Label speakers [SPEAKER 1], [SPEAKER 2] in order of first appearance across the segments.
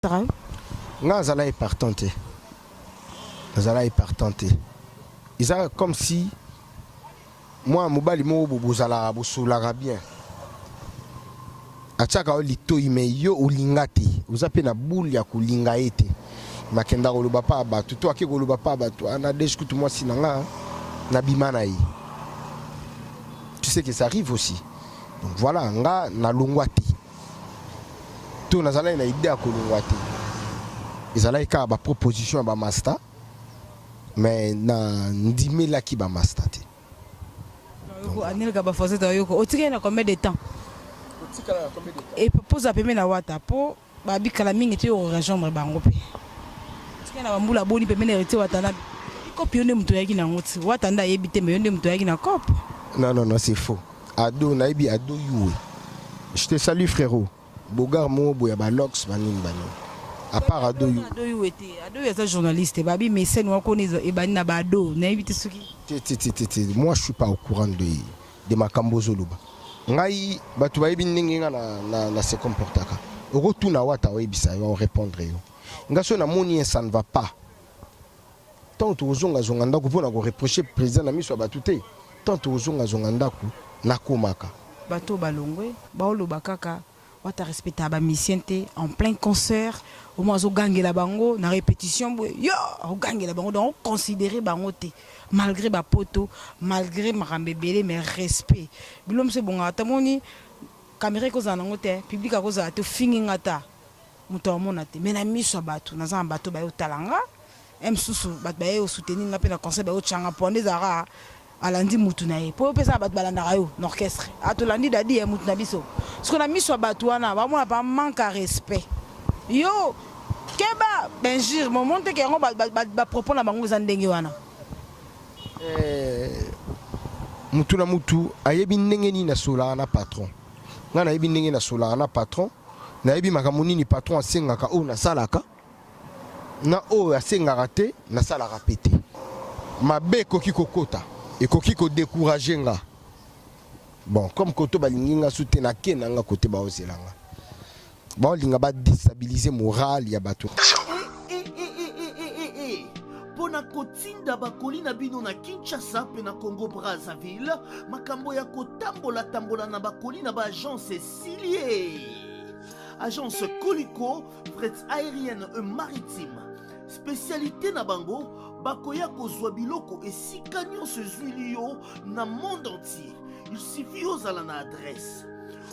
[SPEAKER 1] Nga azalaki partant te, nazalaki partant te. Eza comme si mwana mobali moko bo bozalaka bosololaka bien, atiaka yo litoyi mais yo olinga te, oza pe na boule ya kolinga ye te. Mais akenda koloba pa batu to ake koloba pa batu, ah Nadège kutu mwasi na nga nabima na ye. Tu sais que ça arrive aussi. Donc voilà, nga nalongwa te. To nazalaki na idee ya kolongwa te. Ezalaki kaka ba proposition ya ba masta mais na ndimelaki ba masta te.
[SPEAKER 2] Anelka ba français toyoko otikali na combien de temps?
[SPEAKER 1] Otikala na combien de temps?
[SPEAKER 2] Et poza pembe na wata po ba bikala mingi te oko rejoindre bango pe. Otikali na ba mbula boni pembe na Heritier Watanabe? Cope yo nde mutu oyaki na yango ti. Wata nde ayebi te mais yo nde mutu oyaki na cope.
[SPEAKER 1] Non non non c'est faux. Ado nayebi ado yuwe je te salue frerot beaugar moko boye ya ba locks ba nini ba nini à part ado yuwe.
[SPEAKER 2] Ado yuwe te ado yuwe aza journaliste babi mécène wakona ebandi na ba ado nayebi te soki.
[SPEAKER 1] Te te te te te moi je suis pas au courant de de makambo ozoloba ngai batu bayebi ndenge nga na na, na se comportaka okotuna wata oyebisa yo répondre yo nga soki namoni ça ne va pas Tango tokozonga zonga ndaku po na ko reprocher president na miso ya batu te, tango tokozonga zonga ndaku nakomaka.
[SPEAKER 2] Bato oyo balongwe baoloba kaka wata respectaka ba musiciens te en plein concert omona azogangela bango na repetition boye yo akogangela bango donc considere bango te malgre ba poto malgre makambo ebele mais respect bilo mosusu ebongaka te omoni camera ekozala nango te public akozala te ofingi nga ata moto akomona te mais na miso ya bato naza na bato baye otala nga un mosusu bato baye osoutenir nga mpe na concert baye otya nga mpo nde ezalaka alandi mutu na ye mpo yo mpe eza na bato balandaka yo na orchestre atolandi dadi ya mutu na biso siko na miso ya bato wana bamona pa manque ya respect yo keba bainjure momoni teke yango bapropos na bango eza ndenge wana.
[SPEAKER 1] Eh, mutu na mutu ayebi ndenge nini asolaka na patron. Ngai nayebi ndenge nasolaka na patron, nayebi makambo nini patron asengaka oyo nasalaka na oyo asengaka te nasalaka pe te. Mabe ekoki kokota, ekoki ko decourager nga. Bon, comme koto balingi nga su te, nake na nga kote baozela nga. Baolinga ba destabiliser morale ya bato.
[SPEAKER 3] Mpo na kotinda bakoli na bino na Kinshasa mpe na Congo Brazzaville, makambo ya kotambola-tambola na bakoli na ba agence esili ye. Agence Koliko, fret aérienne et maritime. Spécialité na bango, bakoya kozwa biloko esika nyonso ezwili yo na monde entier. Il suffit ozala na adresse.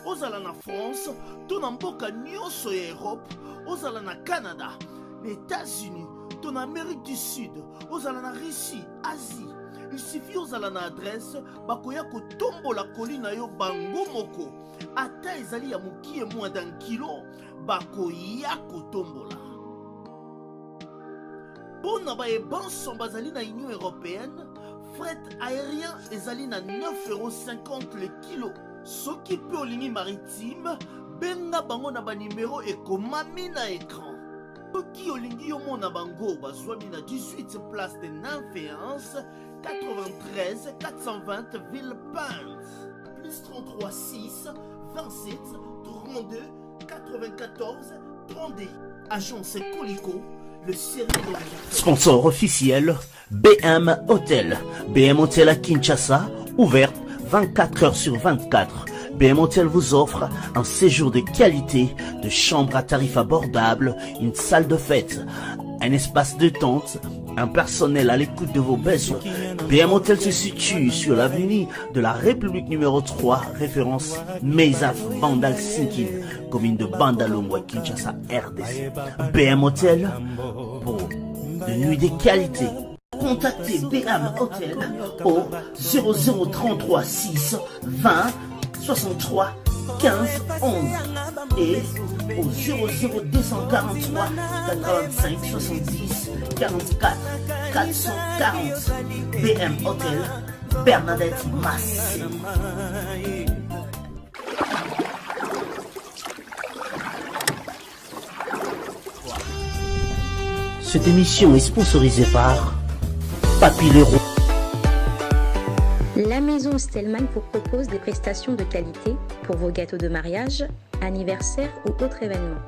[SPEAKER 3] Ozala na France to na mboka nyonso ya Europe, ozala na Canada, na États-Unis to na Amérique du Sud, ozala na Russie, Asie. Il suffit ozala na adresse, bakoya kotombola koli na yo bango moko. Ata ezali ya mokie moins d'un kilo, bakoya kotombola. Mpo na baye banso bazali na Union européenne, fret aérien ezali na 9,50€ le kilo. Soki mpe olingi maritime, benga bango na ba numero ekomami na ecran. Soki olingi omona bango, bazwami na 18 place de Nymphéens, 93 420 Villepinte. Plus 33 6 27 32 94 32. Agence Colico, le sérieux dans les affaires.
[SPEAKER 4] Sponsor officiel BM Hotel. BM Hotel à Kinshasa, ouverte 24 heures sur 24. BM Hotel vous offre un séjour de qualité, de chambres à tarif abordable, une salle de fête, un espace de tente, un personnel à l'écoute de vos besoins. BM Hotel se situe sur l'avenue de la République numéro 3, référence Meisaf Bandal Sinkin, commune de Bandalungwa, Kinshasa, RDC. BM Hotel pour de nuits de qualité. Contactez BM Hotel au 0033 6 20 63 15 11 et au 00243 85 70 44 440. BM Hotel, Bernadette Massé. Cette émission est sponsorisée par Papy Leroy.
[SPEAKER 5] La maison Stellman vous propose des prestations de qualité pour vos gâteaux de mariage, anniversaire ou autres événements.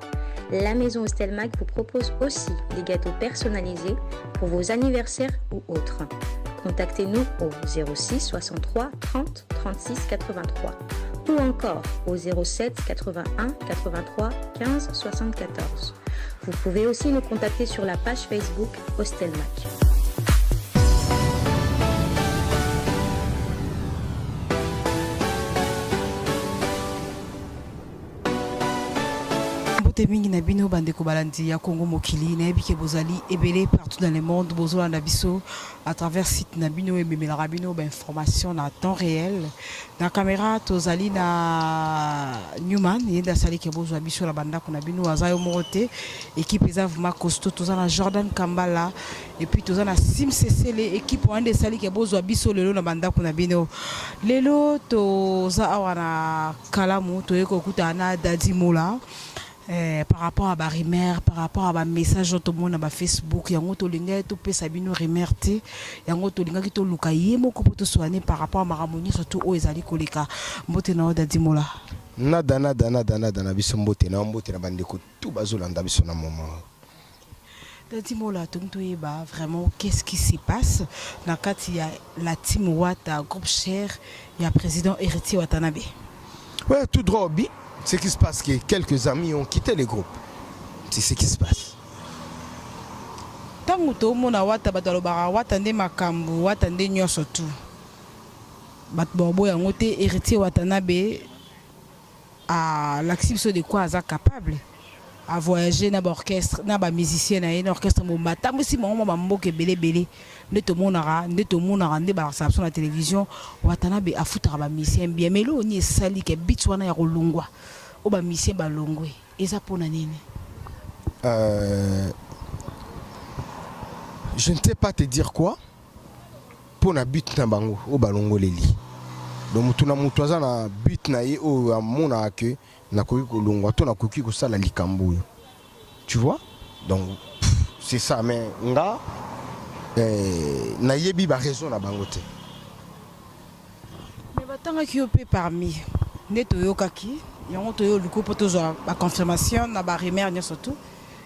[SPEAKER 5] La maison Hostelmac vous propose aussi des gâteaux personnalisés pour vos anniversaires ou autres. Contactez-nous au 06 63 30 36 83 ou encore au 07 81 83 15 74. Vous pouvez aussi nous contacter sur la page Facebook Hostelmac.
[SPEAKER 2] Mbote mingi na bino bandeko balandi ya Congo Mokili, nayebi ke bozali ebele partout dans le monde, bozolanda biso à travers site na bino ememelaka bino ba information na temps réel. Na camera tozali na Newman, ye nde asali ke bozwa biso na bandako na bino, aza yo moko te, equipe eza vraiment costaud, toza na Jordan Kambala et puis toza na Sim Sesele, equipe wana nde esali ke bozwa biso lelo na bandako na bino. Lelo toza awa na Kalamu, toye kokutana na Daddy Mola eh, par rapport à ba rumeur, par rapport à ba message oyo tomona ba Facebook, yango tolingaki topesa bino rumeur te, yango tolingaki toluka ye moko mpo tosoane par rapport à makambo nyonso tu oyo ezali koleka. Mbote na yo Daddy Mola.
[SPEAKER 1] Nada nada nada nada na biso mbote na yo mbote na bandeko tout bazolanda biso na moment oyo.
[SPEAKER 2] Daddy Mola tolingi toyeba vraiment qu'est-ce qui se passe na kati ya la team Wata groupe cher ya président Héritier Watanabe.
[SPEAKER 1] Ouais, tout droit au but. Ce qui se passe, que quelques amis ont quitté le groupe. C'est ce qui se passe.
[SPEAKER 2] Ntango tomona Wata, bato balobaka Wata nde makambo, Wata nde nyonso tu. Bato baoboya yango te, Héritier Watanabe alakisi biso de quoi aza capable. A voyager na ba orchestre, na ba musiciens na ye, na orchestre mobimba, atambwisi bango mwa ba mboka ebele ebele. Nde tomonaka, nde tomonaka nde balakisaka biso na television, Watanabe afutaka ba musiciens bien. Mais eloko nini esali que but wana ya kolongwa, oyo ba musiciens balongwe, eza pona nini?
[SPEAKER 1] Euh, je ne sais pas te dire quoi pona but na bango oyo balongoleli. Donc mutu na mutu aza na but na ye oyo amonaka que nakoki kolongwa to nakoki kosala likambo oyo. Tu vois? Donc c'est ça mais nga eh, nayebi ba raison na bango te.
[SPEAKER 2] Mais batangaki yo pe parmi nde toyokaki yango toyo luku po tozwa ba confirmation na ba rumeur nyonso tout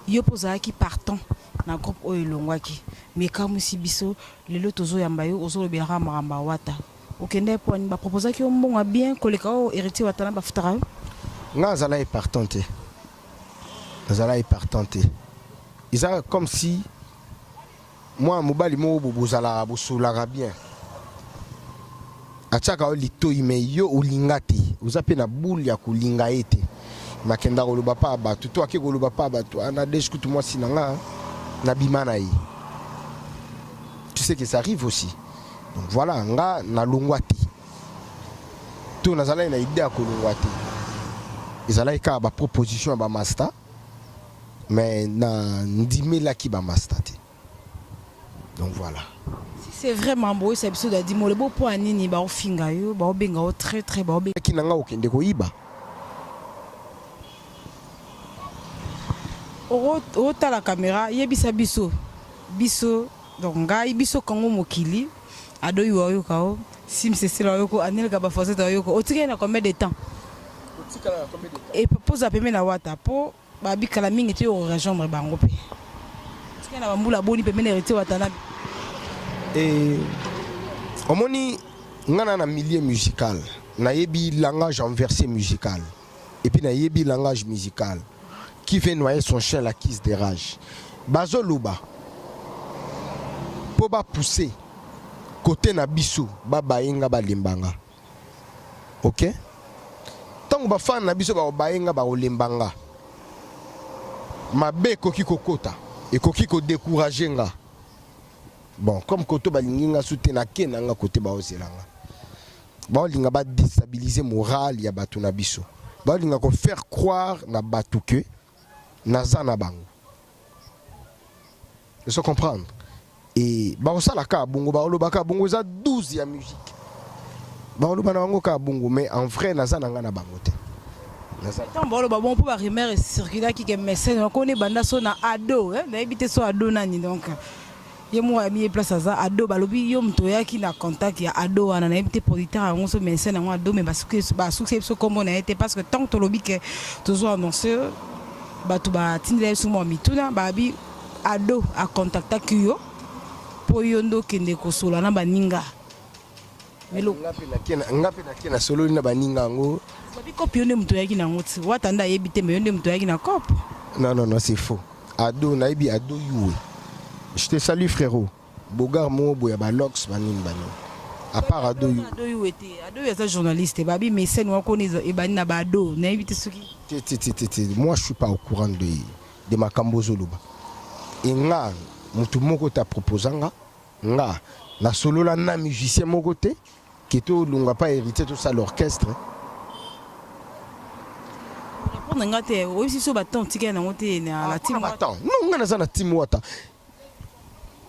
[SPEAKER 2] yo po ozalaki partant na groupe oyo elongwaki mais ekamwisi biso lelo tozoyamba yo ozolobelaka makambo ya Wata. Okendaki po nini? Ba proposaki yo mbongo ya bien koleka oyo Heritier Watanabe afutaka yo?
[SPEAKER 1] Nga nazalaki partant te. Nazalaki partant te. Eza comme si mwana mobali moko bo bozalaka bosololaka bien. Atiaka yo litoyi mais yo olinga te. Oza pe na boule ya kolinga ye te. Mais akenda koloba pa batu to ake koloba pa batu ah Nadège kutu mwasi na nga nabima na ye. Tu sais que ça arrive aussi. Donc voilà, nga nalongwa te. To nazalaki na idée ya kolongwa te. Ezalaki kaka ba proposition ya ba masta, mais na ndimelaki ba masta te. Donc voilà.
[SPEAKER 2] Si c'est vrai mambo oyesa biso Daddy Mole bo po nini ba ofinga yo, ba obenga yo très très ba obenga.
[SPEAKER 1] Ki na nga okende koyiba.
[SPEAKER 2] Otala camera yebisa biso biso Donc ngai biso Congo mokili ado yu oyoka o sim sesela oyoko anelka ba fosete oyoko otikali na combien de temps
[SPEAKER 1] otikala na combien de temps
[SPEAKER 2] et poza pembe na wata po ba bikala mingi te o rejoindre bango pe otikali na bambula boni pembe na héritier Watanabe
[SPEAKER 1] et omoni nga na na milieu musical nayebi langage inversé musical et puis nayebi langage musical qui veut noyer son chien l'accuse de rage bazoloba po ba pousser côté na biso babaye nga balemba nga ok ntango bafana na biso bakobaye nga bakolemba nga mabe ekoki kokota ekoki kodécourager nga bon comme koto balingi nga su te nake na nga kote baozela nga Baolinga ba destabiliser morale ya batu na biso. Baolinga ko faire croire na batu que naza na bango. Ozo comprendre? Et bakosala kaka bongo, bakoloba kaka bongo, eza 12 ya musique. Bakoloba na bango kaka bongo, mais en vrai naza na nga na bango te. Naza
[SPEAKER 2] Ntango baoloba bongo mpo ba rumeur ecirculaki ke mécène wakoni ebanda so na ado eh, nayebi te so ado nani donc Ye moko ayebi ye place aza ado balobi yo moto oyaki na contact ya ado wana nayebi te producteur yango so médecin yango ado mais basukisi biso kombo na ye te parce que tant tolobi ke tozo annonce. Bato batindela biso mwa mituna, babi Ado acontactaki yo mpo yo nde okende kosola na baninga.
[SPEAKER 1] Nga mpe nake nasololi na baninga yango.
[SPEAKER 2] Babi cope yo nde moto oyaki na yango ti Wata nde ayebi te, mais yo nde moto oyaki na cope.
[SPEAKER 1] Non, non, non, c'est faux. Ado, nayebi Ado Yuwe. Je te salue, frérot. Bogar moko boye ya ba locks ba nini ba nini. À part Ado Yuwe.
[SPEAKER 2] Ado Yuwe te. Ado Yuwe aza journaliste. Babi mécène wako ni ebandi na ba Ado. Nayebi te soki.
[SPEAKER 1] Te te te te te. Moi je suis pas au courant de makambo ozoloba. Et nga mutu moko ta proposa nga nga na solola na musicien moko te ke to lunga pa héritier to sala orchestre.
[SPEAKER 2] Répondre nga te. Oyebisi biso ba temps tika nango te na la team.
[SPEAKER 1] Ba temps. Non nga naza na team Wata.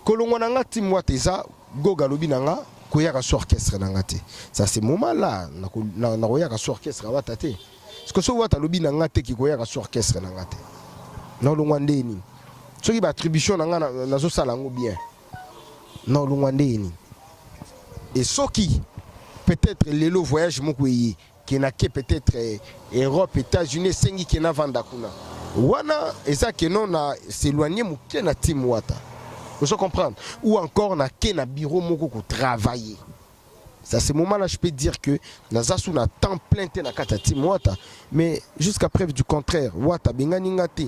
[SPEAKER 1] Kolongwa na nga team Wata eza Goga alobi na nga koyaka so orchestre na nga te. Ça ce moment là na koyaka so orchestre Wata te. Parce que so Wata alobi na nga te ki koyaka so orchestre na nga te. Na longwa nde nini? Soki ba attribution na nga nazo sala yango bien. Na longwa nde nini? Et soki peut-être lelo voyage moko eye ke na ke peut-être Europe, États-Unis esengi ke na vanda kuna. Wana eza ke non na s'éloigner moke na team Wata. Ozo comprendre? Ou encore na ke na bureau moko ko travailler. C'est à ce moment-là je peux dire que naza sous na temps plein te na kati ya team Wata, mais jusqu'à preuve du contraire Wata bengani nga te.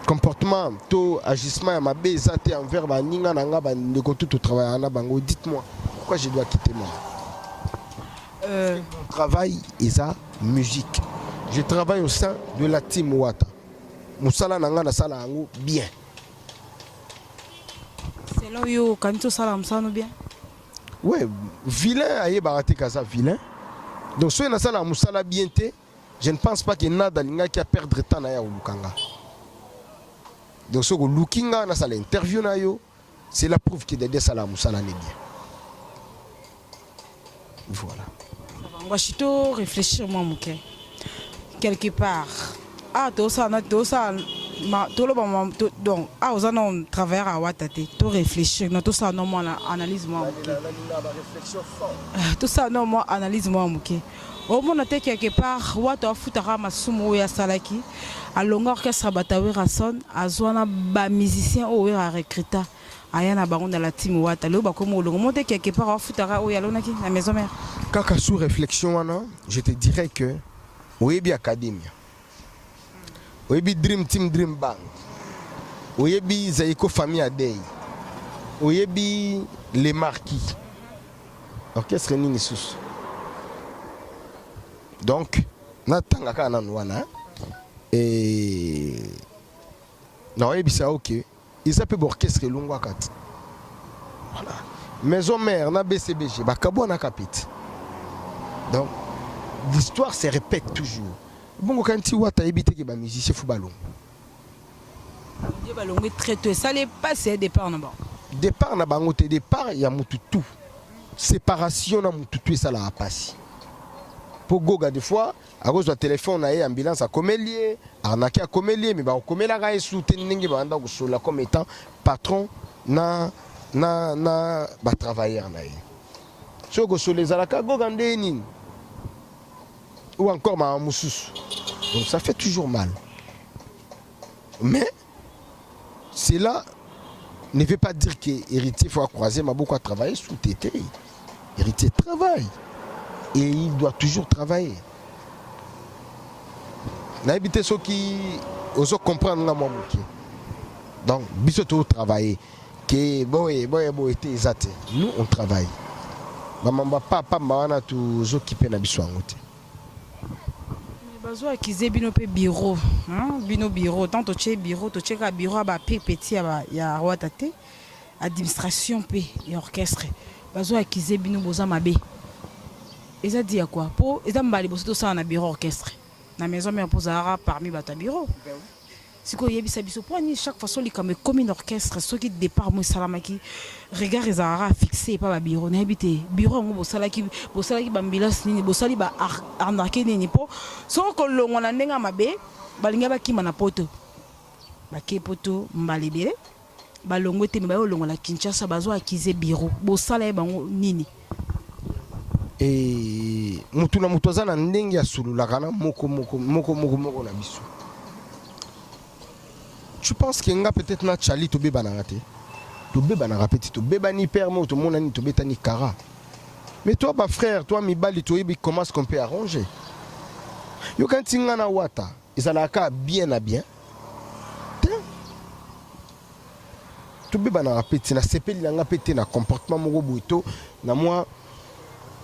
[SPEAKER 1] Comportement to agissement ya mabe eza te envers ba ninga na nga ba ndeko tout to travailler na bango. Dites-moi pourquoi je dois quitter moi? Mon travail eza musique. Je travaille au sein de la team Wata. Musala na nga nasala yango bien.
[SPEAKER 2] Selon yo okanisi osala mosala no bien?
[SPEAKER 1] Ouais, vilain ayebaka te kaza vilain. Donc soki nasala musala bien te, je ne pense pas que Nada alingaki a perdre temps na ya koluka nga. Donc soki oluki nga nasala interview na yo, c'est la preuve que Dadi asala musala ne bien. Voilà.
[SPEAKER 2] Ngwashi to réfléchir moi moke. Quelque part. Ah to ça na to ça ma to loba ma to donc ah oza na travailleur à Wata te to réfléchir na to ça non moi analyse moi moke. To ça non moi analyse moi moke. Omona te quelque part Wata afutaka masumu oyo asalaki alonga orchestre bata Werrason azwa na ba musicien oyo Werra recruta aya na bango na la team Wata lelo bakomi olongo mo te quelque part afutaka oyo alonaki na maison mère.
[SPEAKER 1] Kaka sous réflexion wana, je te dirais que oyebi academia, oyebi Dream Team Dream Band, oyebi Zaiko Famille Adey, oyebi Les Marquis, orchestre nini susu. Donc natanga kaka nanu wana et naoyebisa ok eza mpe baorchestre elongwaka te. Voilà. Maison mère na BCBG bakabwanaka mpe te. Donc l'histoire se répète toujours. Bongo kanti Wata ayebi te ke ba musicien fo balongwa.
[SPEAKER 2] Nde balongwe très tôt esali mpasi ya départ na bango.
[SPEAKER 1] Départ na bango te, départ ya mutu tout. Séparation na mutu tout esalaka mpasi. Po Goga des fois akozwa telefone na ye ambulance akomeli ye, arnaque akomeli ye, mais bakokomelaka ye su te ndenge babanda kosola comme étant patron na na na ba travailleur na ye. Soki kosola ezalaka Goga nde nini? Ou encore maman mosusu. Donc ça fait toujours mal. Mais cela ne veut pas dire que héritier faut croiser maboko à travailler sous tété. Héritier travaille et il doit toujours travailler. Nayebi te soki ozo comprendre nga mwa moke. Donc biso to travailler ke boye boye boye te eza te. Nous on travaille. Bamamba papa wana tozokipe na biso yango te.
[SPEAKER 2] Bazo accuser bino pe bureau, hein? Bino bureau, tant totie bureau, totie ka bureau ya ba petit ya ya Wata te, administration pe ya orchestre. Bazo accuser bino boza mabe. Eza dit ya quoi? Po eza mbali boso tosala na bureau orchestre. Na maison mère po zalaka parmi bato ya bureau. Sikoyo yebisa biso mpo nini chaque fois so likambo ekomi na orchestre soki départ mo esalamaki regard ezalaka fixe epa ba bureau nayebi te bureau yango bosalaki bosalaki ba ambulance nini bosali ba arnaque nini mpo soki kolongwa na ndenge ya mabe balingi bakima na poto bake poto mbala ebele balongwe te me baye olongwa na Kinshasa bazo accuser bureau bosala ye bango nini?
[SPEAKER 1] E mutu na mutu aza na ndenge asololaka na moko moko moko moko moko na biso. Tu penses que nga peut-être na Charlie tobebanaka te? Tobebanaka pe te, tobebani père moko tomonani tobetani kara. Mais toi ba frère, toi mibali toyebi comment est-ce qu'on peut arranger. Yoka nti nga na Wata ezalaka kaka bien na bien te. Tobebanaka pe te, nasepeli na nga pe te na comportement moko boye to na mwa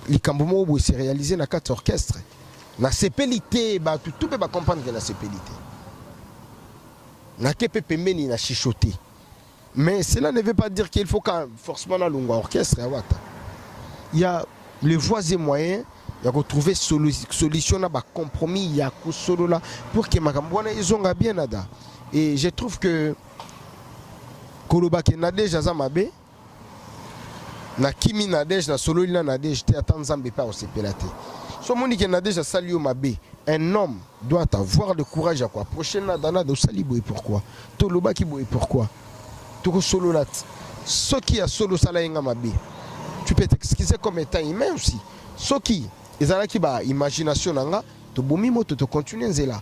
[SPEAKER 1] likambo moko boye se réaliser na kati orchestre. Nasepeli te, bato tout pe ba comprendre que nasepeli te. Nake pe pembeni na chuchoter. Mais cela ne veut pas dire qu'il faut quand forcément nalongwa orchestre ya Wata. Il y a les voies et moyens ya ko trouver solution na ba compromis ya kosolola pour que makambo wana ezonga bien nada. Et je trouve que koloba ke Nadège aza mabe, nakimi Nadège, nasololi na Nadège te, ata Nzambe pe akosepela te. So omoni ke Nadège asali yo mabe, un homme doit avoir le courage ya ko approcher Nada, Nada osali boye pourquoi? To olobaki boye pourquoi? Tokosolola ti soki ya solo osala ye nga mabe. Tu peux t'excuser comme étant humain aussi. Soki ezalaki ba imagination na nga, tobomi moto to continuer nzela.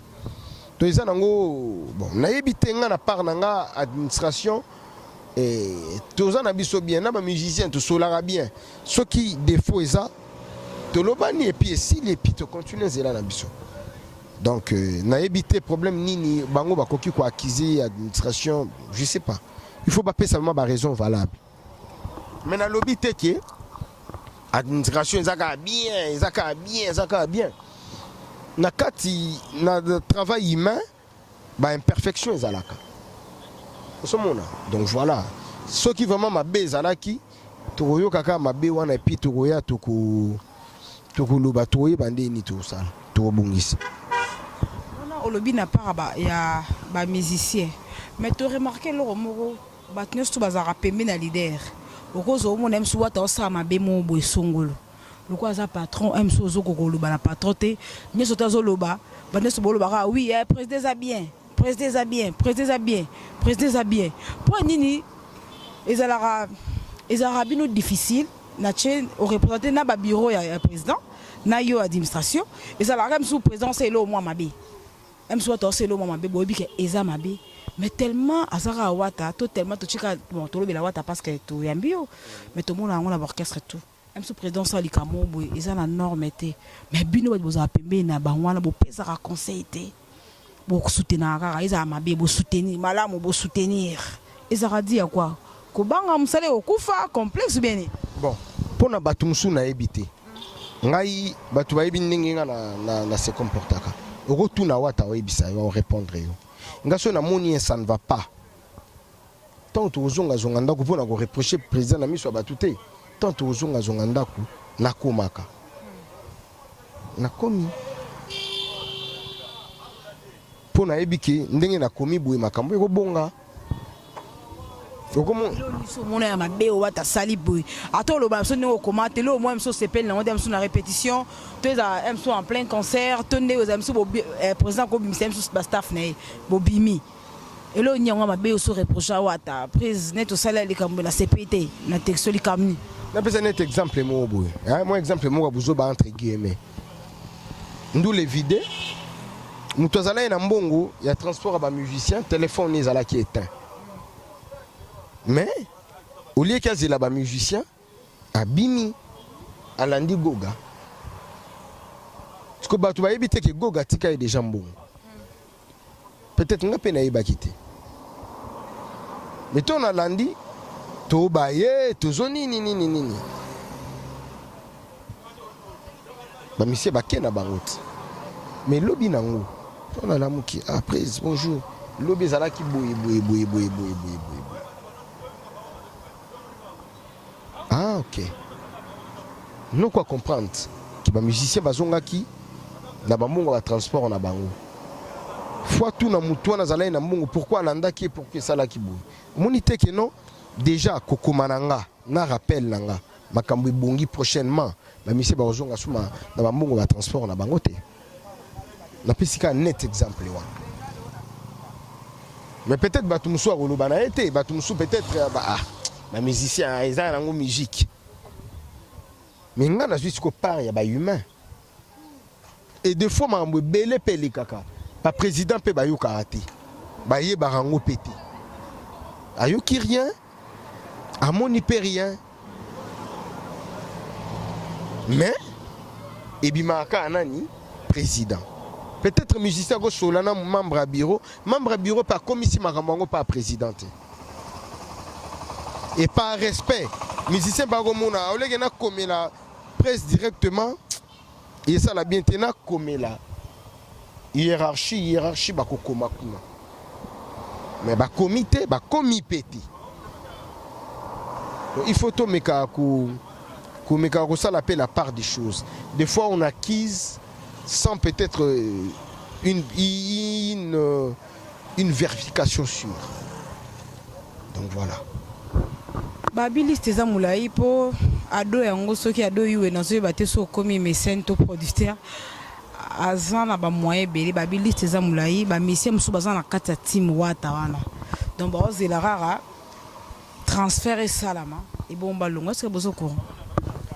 [SPEAKER 1] To eza nango bon, nayebi te nga na part na nga administration eh, toza na biso bien na ba musiciens tosolaka bien. Soki défaut eza tolobani et puis esili et puis to continuer nzela na biso. Donc euh, nayebi te problème nini bango bakoki ko accuser administration, je sais pas. Il faut bapesa vraiment ba raison valable. Mais nalobi te ke administration eza kaka bien, eza kaka bien, eza kaka bien. Na kati na travail humain ba imperfection ezalaka. Osomona? Donc voilà. Soki vraiment mabe ezalaki, tokoyoka kaka mabe wana et puis tokoya toko tokoloba tokoyeba nde nini tokosala, tokobongisa.
[SPEAKER 2] Wana olobi na part ba ya ba musiciens mais to remarquer eloko moko bato nionso tout bazalaka pembeni ya leader okozwa omona ye mosusu wata osala mabe moko boye songolo lokola aza patron ye mosusu ozokoka koloba na patron te nionso to azoloba bato nionso boloba kaka oui eh, president eza bien president eza bien president eza bien president eza bien mpo nini ezalaka ezalaka bino difficile na tie o représenter na ba bureau ya, ya président na yo administration ezalaka mosusu président osala eloko mwa mabe mosusu wata osala eloko mwa mabe boyebi ke eza mabe mais tellement aza kaka wata to tellement totika bon tolobela wata parce que toyambi yo mais tomona yango na baorchestre tout mosusu président osala likambo boye eza na norme te mais bino bato bozala pembeni na bango wana bopesaka conseil te bosoutenaka kaka ezala mabe bosoutenir malamu bosoutenir ezalaka di ya kwa kobanga mosala ekokufa complexe bien nini
[SPEAKER 1] Bon, mpo na bato mosusu nayebi te. Ngai bato bayebi ndenge nga na, na, na se comportaka. Okotuna wata oyebisa yo, orépondre yo. Nga so namoni ye ça ne va pas. Ntango tokozongazonga ndako mpo na koreproche président na miso ya bato te. Ntango tokozongazonga ndako nakomaka. Nakomi mpo nayebi ke ndenge nakomi boye makambo ekobonga.
[SPEAKER 2] Okomona omona ya mabe oyo wata asali boye ata oloba na biso ndenge okoma te lelo omona biso osepeli nango te biso na répétition to eza biso en plein concert to nde eza biso président akobimisa biso ba staff na ye bobimi eloko nini yango mabe oso reproche wata prise neti osali likambo na sepeli te na texto likambo nini
[SPEAKER 1] napesa neti exemple moko boye mwa exemple moko ya buzoba entre guillemets ndule vide moto azalaki na mbongo ya transport ya bamusicien telefone ezalaki éteint mais olieki azela bamusicien abimi alandi goga siko bato bayebi te ke goga atika ye deja mbongo peut-être nga mpe nayebaki te mais to nalandi tobaye tozo nini nini nini bamisie bake na bango ti mais lobi nango to nalamuki ah prise bonjour lobi ezalaki boye boye boye boye boye boye boye boye ah ok noko a comprendre ke bamusicien bazongaki na bambongo ya batransport na bango fois tuna motu wana azalaki na mbongo pourquoi alandaki ye pourquoi esalaki boye omoni te ke non déjà kokoma na nga na rappel na nga makambo ebongi prochainement bamisie bakozonga suma na bambongo ya transport na bango te napesi kaka net exemple wana mais peut-être bato mosusu akoloba na ye te bato mosusu peut-être ba, ah, bamusicien eza nango musique mais nga nazwi siko part ya bahumain et des fois makambo ebele mpe elekaka baprésident mpe bayokaka te bayebaka yango mpe te. Ayoki rien, amoni mpe rien. Mais ebimaka kaka nani président. Peut-être musicien akosola na membre ya bureau, membre ya bureau mpe akomisi makambo yango mpe ya président te. Et par respect, musicien mpe akomona oleke nakomela presse directement esala bien te, nakomela hiérarchie, hiérarchie bakokoma kuna, mais bakomi te, bakomi mpe te. Donc il faut tomeka komeka kosala mpe la part des choses. Des fois on accuse sans peut-être une vérification sûre. Donc voilà.
[SPEAKER 2] Babiliste eza molai mpo ado yango, soki ado yiwe nazoyeba te, so okomi mécène to producteur aza na bamoyen ebele. Babiliste eza molai, bamusicien mosusu baza na kati ya team Wata wana, donc baozela kaka transfert esalama ebongo balongo. Est ce que boza au courant?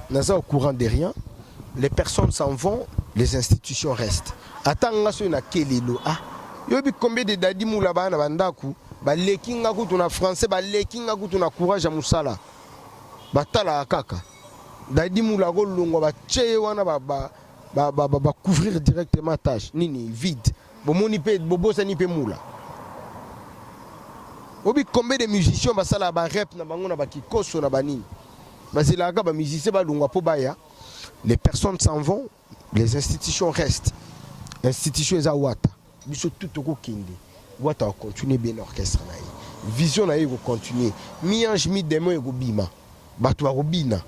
[SPEAKER 1] Naza au courant de rien. Les personnes s'en vont, les institutions restent. Ata nga soki nake lelo, ah, yoyebi combien de Dadi Mula baya na bandako, baleki nga kutu na français, baleki nga kutu na courage ya mosala, batalaka kaka Dadi Mula akolongwa, batie ye wana, bacouvrir directement tâche nini vide. Bomoni mpe bobosani mpe Mula. Obi combien de musiciens basalaka barep na bango na bakikoso na banini, bazelaka bamusicien balongwa mpo baya. Les personnes s'en vont, les institutions restent. Institution eza Wata. Biso tout tokokende, Wata acontinue bien orchestre na ye, vision na ye ekocontinue. Mi-ange mi-démon ekobima, bato bakobina,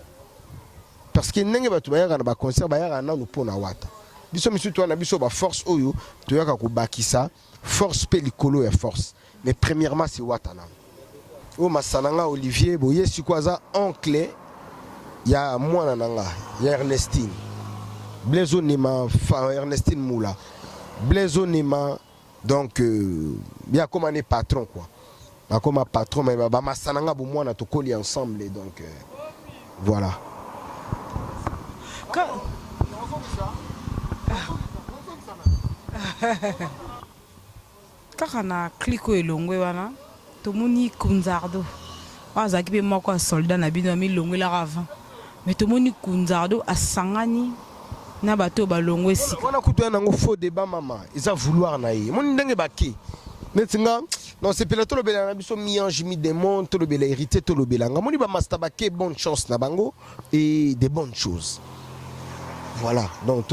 [SPEAKER 1] parce que ndenge bato bayaka na baconcert, bayaka nanu mpo na Wata. Biso misusu wana, biso baforce oyo toyaka kobakisa force mpe likolo ya force, mais premièrement c'est Wata nanu. Oyo masana nga Olivier boye sikoyo aza oncle ya mwana na nga ya Ernestine Blaise Onema, Ernestine Mula Blaise Onema. Donc ya akoma ne patron quoi, akoma patron, mais bamasana nga bomwana, tokoli ensemble. Donc voilà.
[SPEAKER 2] Kaka na clique oyo elongwe wana, tomoni Kunzardo oyo azalaki mpe moko ya soldat na bino, amilongwelaka avant, mais tomoni Kunzardo asangani na bato oyo balongwe sika.
[SPEAKER 1] Wana kutu ya nango faux débat, mama, eza vouloir na ye. Moni ndenge bake neti nga non, sepela tolobela na biso mi-ange mi-démon, tolobela héritier, tolobela nga. Moni bamaster bake, bonne chance na bango et des bonnes choses. Voilà, donc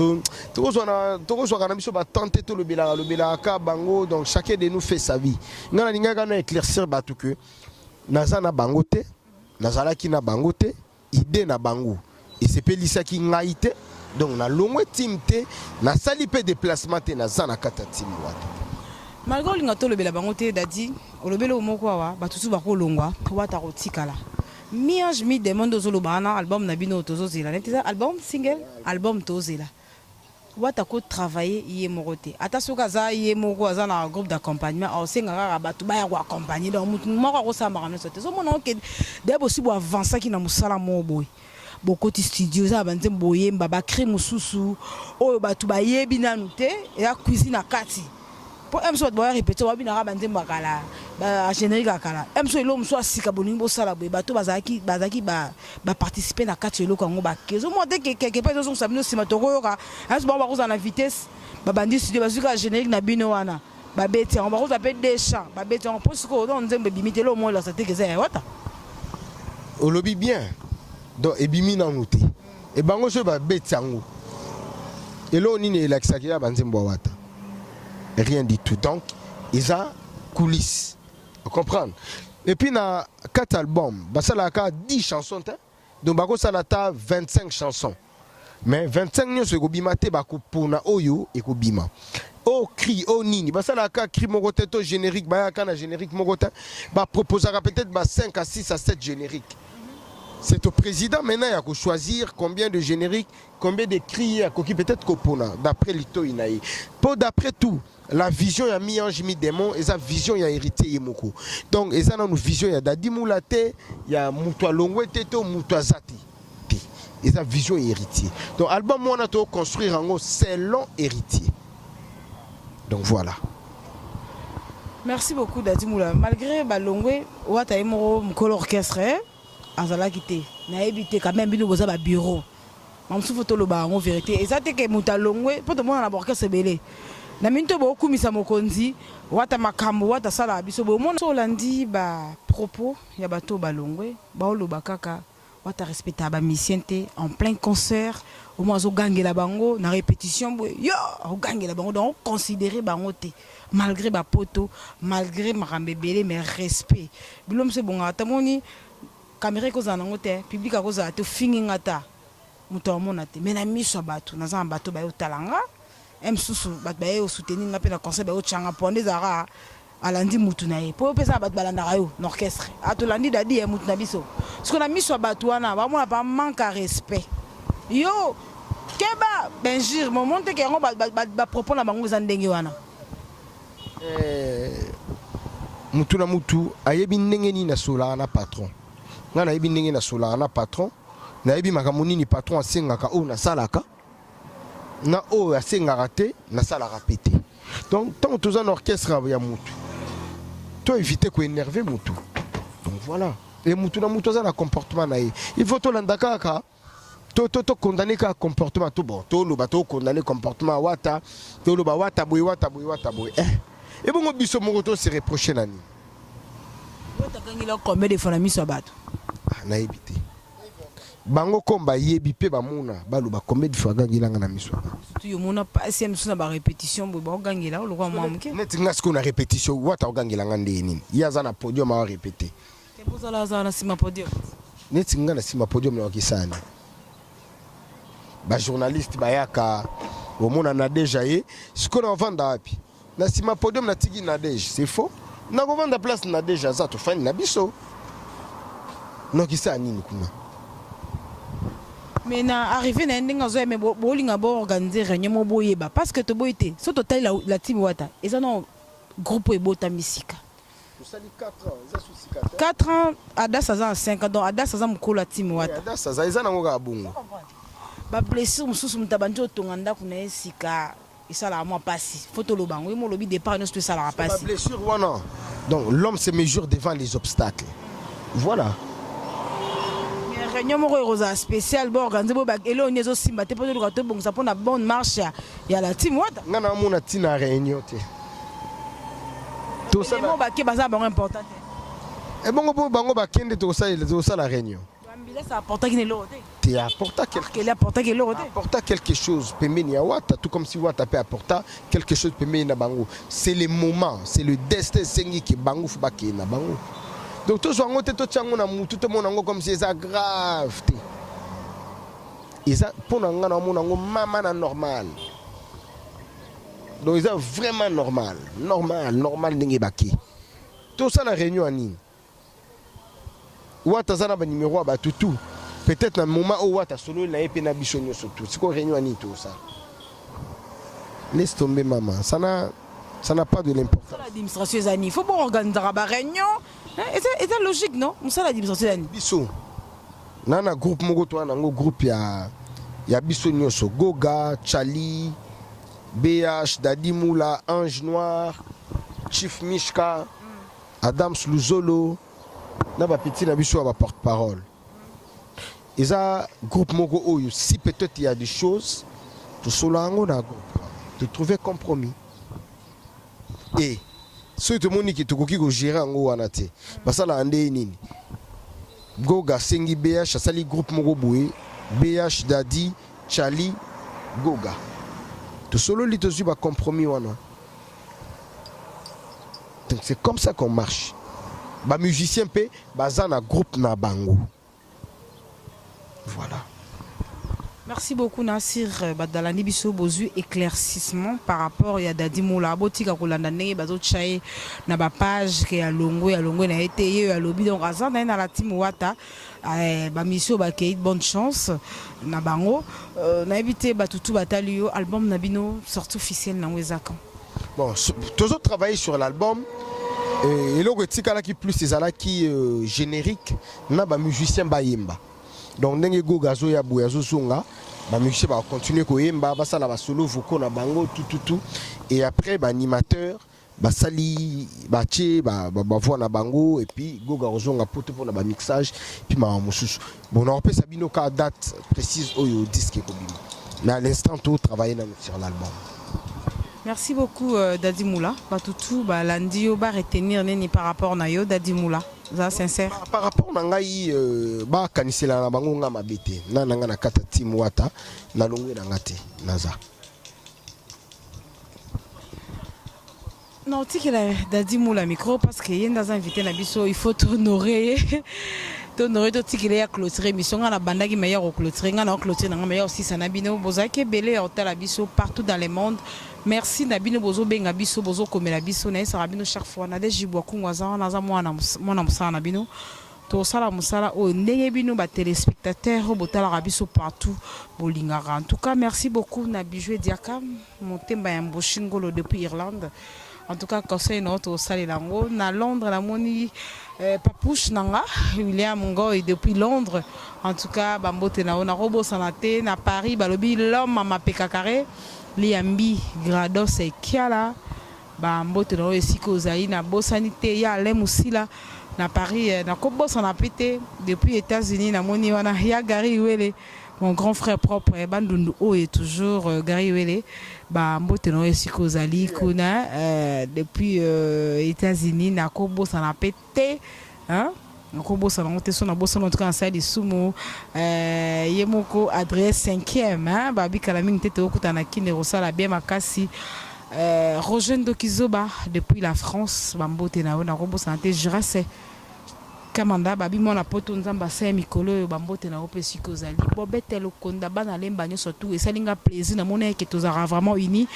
[SPEAKER 1] tokozwaka na biso batante, tolobelaka lobelaka bango. Donc chacun de nous fait sa vie. Nga nalingaka na éclaircir bato ke naza na bango te, nazalaki na bango te, idée na bango esepelisaki ngai te, donc nalongwe team te, nasali mpe déplacement te, naza na kati ya team Wata.
[SPEAKER 2] Malgré olinga tolobela bango te, Dadi, olobeli oyo moko awa, bato mosusu bakolongwa, Wata kotikala. Mi-ange mi-démon nde ozoloba wana. Album na bino tozozela neti eza album, single, album tozela. Wata kotravaille ye moko te, ata soki aza ye moko, aza na groupe d'accompagnement, aosenga kaka bato baya koaccompagne. Donc motu moko akosala makambo nyonso te. Ozomona oke daye bosi boavansaki na mosala moko boye, bokoti studio, eza na banzembo boyemba, bacri mosusu oyo bato bayebi nanu te, eza cuisine na kati mpo mosusu bato baya répété, babinaka banzembo ya kala, bagénérique ya kala. Mosusu eloko mosusu asika bolingi bosala boye, bato bazalaki baparticipe na kati ya eloko yango, bake. Ozomona te quelque part ezozongisa bino nsima. Tokoyoka mosusu bango bakozala na vitesse, babandi studio, bazwi kaka générique na bino wana, babeti yango, bakozwa mpe deux chants, babeti yango, mpo sikoyo donc nzembo ebimi te, eloko moko elakisa te ke eza ya Wata.
[SPEAKER 1] Olobi bien. Donc ebimi nanu te, ebango soki babeti yango, eloko nini elakisaki ya banzembo ya Wata? Rien du tout. Donc eza coulisse, comprendre. Et puis na 4 albums basalaka 10 chansons te, donc bakosala ata 25 chansons, mais 25 nyonso ekobima te, bakopona oyo ekobima, o cri o nini. Basalaka cri moko te to générique, bayaka na générique moko te, baproposaka peut-être ba 5 à 6 à 7 génériques. C'est au président maintenant ya kochoisir combien de génériques, combien de cris akoki peut-être kopona d'après litoi na ye, mpo d'après tout la vision ya mi-ange mi-démon eza vision ya héritier ye moko. Donc eza nanu vision ya Dadi Mula te, ya moto alongwe te to moto aza te te, eza vision ya héritier. Donc album wana toconstruire yango selon héritier. Donc voilà.
[SPEAKER 2] Merci beaucoup Daddy Moula. Malgré balongwe wata ye moko mokolo orchestre eh, azalaki te. Nayebi te quand même bino boza ba bureau. Mamusu faut toloba yango vérité. Eza te ke moto alongwe mpo tomona na ba orchestre ebele. Na minute oyo bokumisa mokonzi wata makambo wata asalaka biso boye omona so olandi ba propos ya bato oyo balongwe baoloba kaka Wata respectaka ba musiciens te en plein concert omona azogangela bango na répétition boye yo akogangela bango donc oconsidere bango te malgré bapoto malgré makambo ebele mais respect bilo mosusu ebongaka te moni caméra ekozala nango te public akozala te ofingi nga ta moto amona te mais na miso ya bato naza na bato baye otala nga e mosusu bato baye osoutenir nga mpe na concert baye otyanga mpo nde ezalaka Alandi mutu na ye po yo pe eza na batu balandaka yo na orchestre ah tolandi Daddy eh mutu na biso sikoyo na misu ya batu wana bamona pa manque ya respect yo keba ba injure mais omoni te ke yango ba propos na bango eza ndenge wana.
[SPEAKER 1] Eh mutu na mutu ayebi ndenge nini asolaka na patron nga nayebi ndenge nasolaka na patron nayebi makambo nini patron asengaka oyo nasalaka na oyo asengaka te nasalaka pe te donc ntango toza na orchestre ya mutu to éviter ko énerver mutu donc voilà et mutu na mutu aza na comportement na ye il faut tolanda kaka to to to condamner kaka comportement to bon toloba to condamner comportement wata toloba wata boye wata boye wata boye eh ebongo biso moko to se reprocher na nini
[SPEAKER 2] wata kangela combien de fois na miso ya bato
[SPEAKER 1] ah, nayebi te Bango comme bayebi pe bamona baloba combien de fois agangela nga na miso ya batu.
[SPEAKER 2] Surtout yo omona pasi ya misu na ba repetition boye baogangela yo lokola mwana muke.
[SPEAKER 1] Neti nga sikoyo na repetition wata agangela nga ndenge nini? Ye aza na podium ao repeter.
[SPEAKER 2] Te bozala azala na sima podium.
[SPEAKER 1] Neti nga na sima podium nakoki sala nini? Ba journaliste bayaka omona Nadège aye sikoyo na ovanda wapi? Na sima podium natiki Nadège c'est faux nakovanda place Nadège aza tofandi na biso nokisala nini kuna.
[SPEAKER 2] Mais na arrivée na ye ndenge azoya mais bolinga bo organiser réunion moko boyeba parce que toboyi te so totali la, la team wata eza na groupe oyo ebotami sika
[SPEAKER 1] tosali 4 ans eza su sika te
[SPEAKER 2] 4 ans Adas aza na 5 ans donc Adas aza mokolo ya team wata
[SPEAKER 1] Adas aza eza nango kaka bongo
[SPEAKER 2] ba blessure mosusu moto abandi otonga ndako na ye sika Esalaka mwa pasi faut toloba yango yo moko olobi depart nionso tout esalaka pasi.
[SPEAKER 1] Ba blessure wana donc l'homme se mesure devant les obstacles voilà.
[SPEAKER 2] Mais réunion moko ekozala spéciale bo organiser bo eloko nini ezosimba te mpo toluka tobongisa mpo na bonne marche ya la team wata.
[SPEAKER 1] Nga naomona ntina ya réunion te.
[SPEAKER 2] Tosala bake baza bango important
[SPEAKER 1] te. Ebongo po bango bakende tokosala réunion.
[SPEAKER 2] Ambulance apportaki na eloko te.
[SPEAKER 1] Te apporta quelque
[SPEAKER 2] chose. Apportaki eloko te.
[SPEAKER 1] Apporta quelque chose pembeni ya Wata tout comme si Wata pe apporta quelque chose pembeni na bango. C'est le moment, c'est le destin esengi ke bango faut bakende na bango. Donc tozwa yango te totia yango na mutu tomona yango comme si eza grave te. Eza mpo na nga naomona yango mama na normal. Donc eza vraiment normal, normal, normal ndenge bake. Tosala réunion ya nini? Wata aza na ba numero ya batu tout peut-etre na moment oyo wata asololi na ye pe na biso nioso tout sikoyo reunion ya nini tokosala laisse tomber mama ça n'a ça n'a pas de l'importance
[SPEAKER 2] administration eza nini faut bo organisaka ba réunion eza eza logique non mosala administration eza nini
[SPEAKER 1] biso na na groupe moko toa nango groupe ya ya biso nioso Goga Charlie BH Daddy Moula Ange Noir Chief Mishka Adams Luzolo na ba petits na biso ya ba porte parole eza groupe moko oyo si peut-être il y a des choses tosola yango na groupe to trouver compromis et soki tomoni ke tokoki ko gérer yango wana te basalaka nde nini Goga asengi BH asali groupe moko boye BH Daddy Charlie Goga tosololi tozwi ba compromis wana Donc c'est comme ça qu'on marche. Ba musiciens pe baza na groupe na bango. Voilà.
[SPEAKER 2] Merci beaucoup Nasir badalandi biso bozui éclaircissement par rapport ya Daddy Mola botika kolanda ndenge bazotia ye na ba page ke ya longwe ya longwe na ye te ye oyo alobi donc aza na ye na la team Wata eh, ba mission bakei bonne chance na bango euh, nayebi te bato tu batali yo album na bino sortie officielle nango eza quand
[SPEAKER 1] Bon, tozo travailler sur l'album. Eloko etikalaki plus ezalaki euh, générique na ba musiciens bayemba. Donc ndenge Goga azoya boye azozonga, ba musiciens ba continuer koyemba, basala ba solo vocaux na bango tout tout tout et après ba animateurs Basali batie ba, ba, ba voix na bango et puis Goga kozonga poto pona ba mixage puis makambo mosusu. Bon na kopesa bino ka date précise oyo disque ekobima. Mais à l'instant to travailler nanu sur l'album.
[SPEAKER 2] Merci beaucoup euh, Daddy Moula. Batutu balandi yo ba retenir nini par rapport na yo Daddy Moula. Za sincère.
[SPEAKER 1] Par, par rapport na ngai euh, ba kanisela na bango nga mabe te. Na na nga na kata team wata na longwe na nga te naza.
[SPEAKER 2] Na otikela Daddy Moula micro parce que ye nde aza invité na biso, il faut tohonorer ye. Tohonorer totikela ye clôturer émission. Nga nabandaki mais ya koclôturer, nga na clôturer na nga mais ya kosisa na bino. Bozalaki ebele ya kotala biso partout dans le monde. Merci na bino bozobenga biso, bozokomela biso. Nayesaka bino chaque fois Nadège Jibwakungu aza wana, aza mwana mwana mosala na bino. Tosala mosala oyo ndenge bino ba téléspectateurs oyo botalaka biso partout bolingaka. En tout cas, merci beaucoup na Bijou Diaka, Motemba ya Mboshi Ngolo depuis Irlande. En tout cas, conseil na tosalela yango na Londres namoni euh, Papouche nanga William Ngoy depuis Londres. En tout cas, bambote na yo nakobosana te na Paris balobi l'homme à mapeka carré Liambi Grados Kiala Ba mbote na yo esika ozali na bosani te ya Alain Musila na Paris eh, nakobosana pe te depuis Etats-Unis namoni wana ya Gary Iwele mon grand frère propre eh, bandundu oyo toujours euh, Gary Iwele ba mbote na yo esika ozali kuna euh, depuis euh, Etats-Unis nakobosana pe te hein? nakobosana yango te so nabosana en tout cas nasali lisumu euh, ye moko Adrien 5e hein? Babikala mingi te tokokutana na kine kosala bien makasi euh, Roger Ndokizoba depuis la France bambote na yo nakobosana te Jurasse Kamanda babi mwana poto nzambe asaya mikolo oyo bambote na yo mpe sika ozali bobete lokonda bana lemba nyonso tu esali nga plaisir namoni eke tozalaka vraiment uni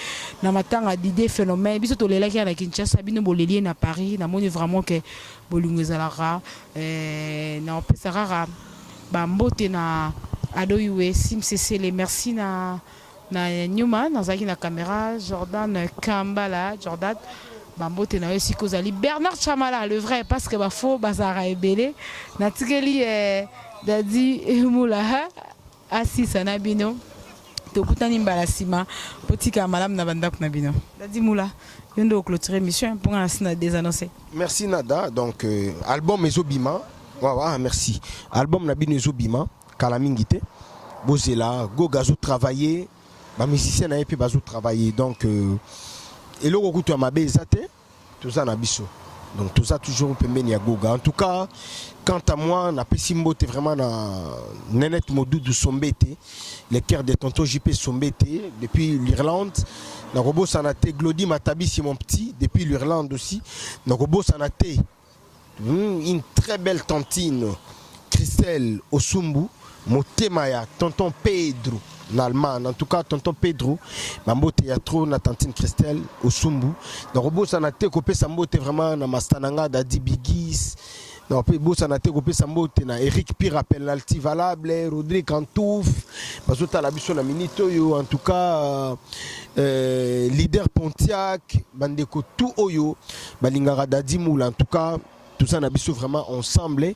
[SPEAKER 2] na matanga Didier Phénomène biso tolelaki ya na Kinshasa bino boleli ye na Paris namoni vraiment ke bolingo ezalaka eh, na opesa kaka bambote na Adoiwe Simsesele merci na na nyuma nazalaki na caméra Jordan Kambala Jordan bambote na yo esika ozali Bernard Chamala le vrai parce que bafo bazalaka ebele natikeli eh, Dadi Mula asisa na bino tokutani mbala nsima botikala malamu na bandako na bino. Dadi Mula yo nde oclôturer émission mpo nga nasi na désannoncer.
[SPEAKER 1] Merci Nada. Donc euh, album ezobima. Ouais, ouais, merci. Album na bino ezobima kala mingi te. Bozela Goga azo travailler, ba musiciens na ye pe bazo travailler. Donc euh, eloko kutu ya mabe eza te, toza na biso. Donc toza toujours pembeni ya Goga. En tout cas, quant à moi, napesi mbote vraiment na Nenette Modudu Sombete, le cœur de tonton JP Sombete depuis l'Irlande. Nakobosana te Glody Matabisi mon petit depuis l'Irlande aussi. Nakobosana te une très belle tantine Christelle Osumbu motema ya tonton Pedro na Allemagne. En tout cas tonton Pedro bambote ya trop na tantine Christelle Osumbu. Nakobosana te kopesa mbote vraiment na masta na nga Dadi Bigis. Nakobosana te kopesa mbote na Eric Pira penalty valable, Rodrigue Antouf bazotala biso na minute oyo. En tout cas euh, leader Pontiac bandeko tout oyo balingaka Dadi Moula. En tout cas tout ça na biso vraiment ensemble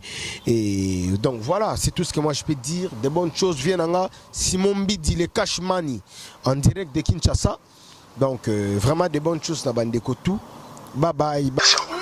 [SPEAKER 1] et donc voilà, c'est tout ce que moi je peux dire. De bonnes choses viennent nga Simon Mbidi le cash money en direct de Kinshasa. Donc euh, vraiment de bonnes choses na bandeko tout. Bye bye.